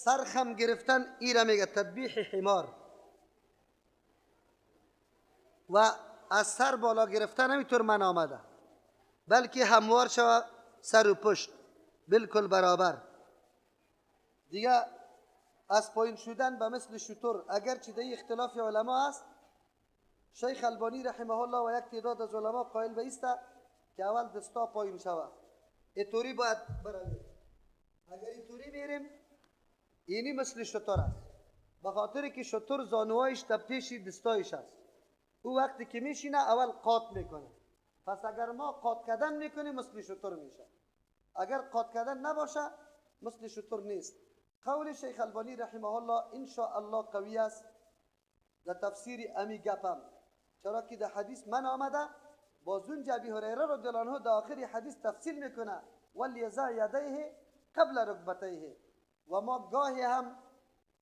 سرخم گرفتن ایره میگه تطبیح حمار. و از سر بالا گرفتن همینطور من آمده، بلکه هموار شوه سر و پشت بالکل برابر. دیگه از پایین شدن به مثل شتر، اگرچه در اختلاف علما است، شیخ البانی رحمه الله و یک تعداد از علما قائل به است که اول دستا پایین شوه، اینطوری باید برویم. اگر اینطوری میریم اینی مثل شتر است، به خاطر که شتر زانوهایش در پیش دستایش است، او وقتی که میشینه اول قات میکنه. پس اگر ما قات کردن میکنیم مثل شتر میشه، اگر قات کردن نباشه مثل شتر نیست. قول شیخ البانی رحمه الله ان شاء الله قوی است در تفسیر امی گپم، چرا که در حدیث من آمده باز اونجا ابی هریره رضی الله عنه در آخر حدیث تفصیل میکنه ولیضع یدیه قبل رکبتیه. و ما گاهی هم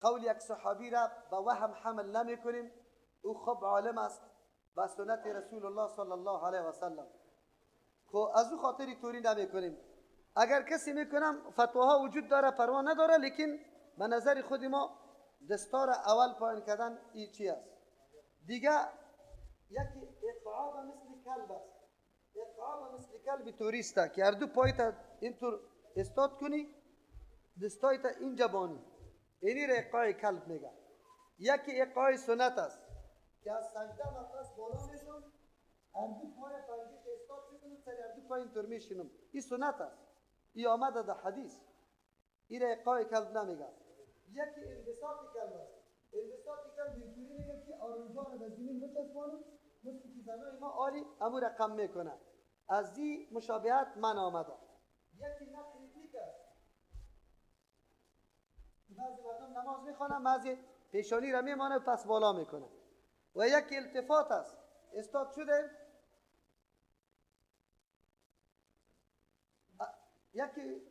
قول یک صحابی را به وهم حمل نمیکنیم، او خب عالم است به سنت رسول الله صلی الله علیه و سلم، خب از او خاطر توری نمیکنیم. اگر کسی میکنم فتواها وجود داره پروا نداره، لیکن به نظر خود ما دستار اول پایین کردن ای چی است. دیگه یکی اقعاب مثل کلب است. اقعاب مثل کلب توریسته که هر دو پایت اینطور استاد کنی، دستایت اینجا بانی، اینی را اقعای کلب میگه. یکی اقعای سنت است که از سجده و پس بالا میشم، هر دو پای پنجه استاد میکنم، سر هر دو پای اینطور میشینم، این سنت است، ای آمده در حدیث، این را اقعای کلب نمیگه. یکی انبساط کلب است. انبساط کلب اینطوری میگه که آرنجان به زمین بچسبانم، مثل که زنای ما آلی امو رقم میکنه، از این مشابهت من آمده. یکی نقل پیک است، بعضی مردم نماز میخوانن بعضی پیشانی را میمانه و پس بالا میکنه. و یکی التفات است، استاد شده. یکی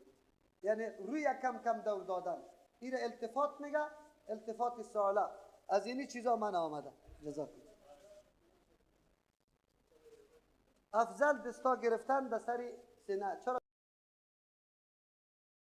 یعنی روی کم کم دور دادن، این التفات میگه، التفات سواله. از اینی چیزا من آمده. جزاک الله. افضل دستا گرفتن به سر سینه. چرا؟